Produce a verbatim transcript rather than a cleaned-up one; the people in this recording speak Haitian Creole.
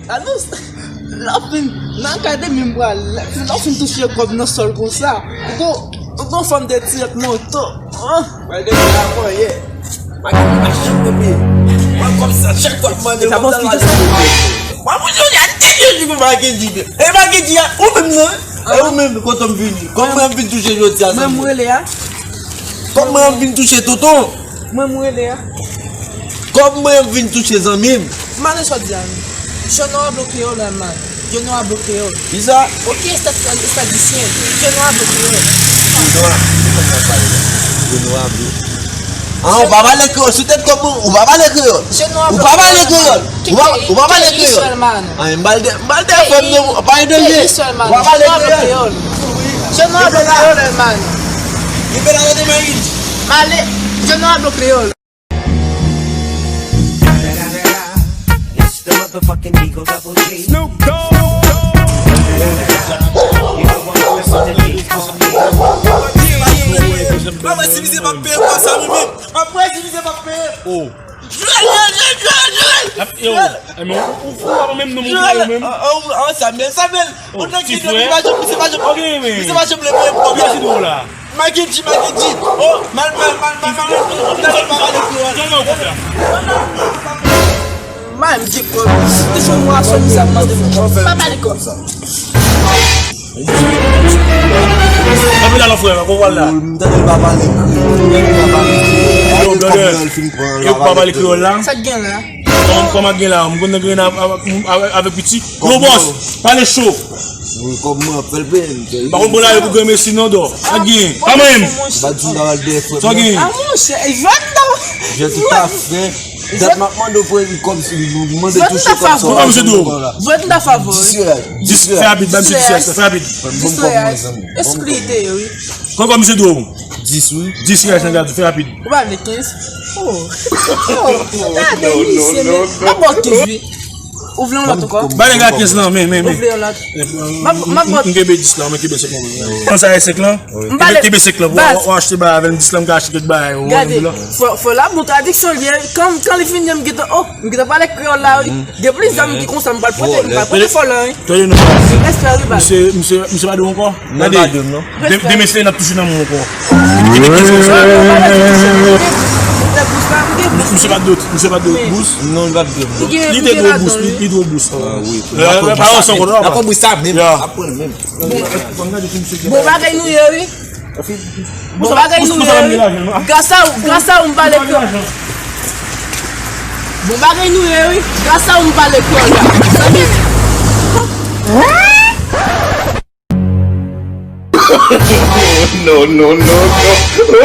Alò, lè w fin nan kay de mil m pral, lè w fin touche kòb nan sòl konsa, ou gon, ou gon fanm de ti ak moto. Ah, bagay sa a manyen. Bagay sa a chak depi. Mwen kòm sa, chak fwa m mande kòm sa, bagay sa a manyen. Mwen pou jodi a, te jodi pou bagay di. E bagay di a, ou menm nan? E ou menm, kote m vini? Kòm mwen vin touche jodi a, mwen m rele a. Kòm mwen vin touche tonton. Mwen m rele a. Kòm mwen vin touche zanmi m. Mane sa w di a. Je n'ai pas bloqué yo la man. Je n'ai pas bloqué yo. Kisa? Ok, estadisyen. Je n'ai pas bloqué yo. Je n'ai pas bloqué. Ah, ou pa pale kreyòl. Sou tèt kòb ou, ou pa pale kreyòl. Ou pa pale kreyòl. Ou pa, ou pa pale kreyòl. An, m pral de, m pral de fèm de, pa gen danje. Ou pa pale kreyòl. Je n'ai pas bloqué yo la man. Kenbe la, kenbe la, kenbe la. Male, je n'ai pas bloqué yo. Mwen si mize pa peye kwa sa mwen menm. Mwen si mize pa peye. Oh. Joel, Joel, Joel, Joel, Joel. Yo, eh, men ou, ou, ou pa menm non, ou menm. Joel, oh, oh, Samuel, Samuel. Oh, ti frè. Misye pa janm, misye pa janm. Ok, men. Misye pa janm leve yon pwoblèm. Kiyès ki dwòl la? Makedji, Makedji. Oh, mal, mal, mal, mal, mal, mal. Tèlman w konprann. Mal, m di, oh, si te son mwa sou misye ap mande m. Pa pale kòm sa. Anpil alò, frè, kòman w la? M tande l pa pale kreyòl, m tande l pa pale kreyòl. Yo, brother. E w pa pale kreyòl la? Sa k gen la? Kòman, kòman gen la? M konn gen la avèk piti. Yo, bòs, pale cho. Wi, kòman fè l peye m? M pa konn bon la yo pou granmesi non, dò. Sa gen? Pa mwen menm. Sa gen? Ah, monchè, jwèt la. Je tout à fait. Dat m ap mande w pou kòmsi, m mande touche kòmsi. Kòman misye dwe w? Jwèt la favò. Dis reyèl. Dis reyèl. Fè rapid, ba misye dis reyèl, fè rapid. Dis reyèl. Esplite, wi. Kòman misye dwe w? Dis, wi. Dis reyèl, san gade, fè rapid. Ou pa vle kenz? Oh. Oh. Gade misye, men. M ap ba w kenz, wi. Ou vle yon lòt ankò? Ba nèg la kenz lan, men, men, men. Ou vle yon lòt? M ap, m ap ba w. M kenbe dis lan, men kenbe senkant lan. Konsa e senk lan? Kenbe, kenbe senk lan. W a, w a achte bagay avè l, dis lan, m ka achte kèk bagay. Gade, fò, fò la bon tradiksyon li ye. Kan, kan li fini, m gentan, oh, m gentan pale kreyòl la, wi. Gen plis zanmi ki konsa, m pral pote, m pral pote fò lan, wi. Tande non. Respè, wi, baz. Misye, misye, misye pa dwe ankò. Gade. Demen se n ap touche nan men w ankò. Misye pa dwe, misye pa dwe bous. Non, li pa dwe bous. Li te dwe bous, li, li dwe bous. Ah, wi. Pa yon son kote. Apre bous sa menm. Apre menm. Bon bagay nou ye, wi. Bon bagay nou ye, wi. Gras a ou, gras a ou m pale kreyòl. Bon bagay nou ye, wi. Gras a ou m pale kreyòl la. Santi? No, no, no, no.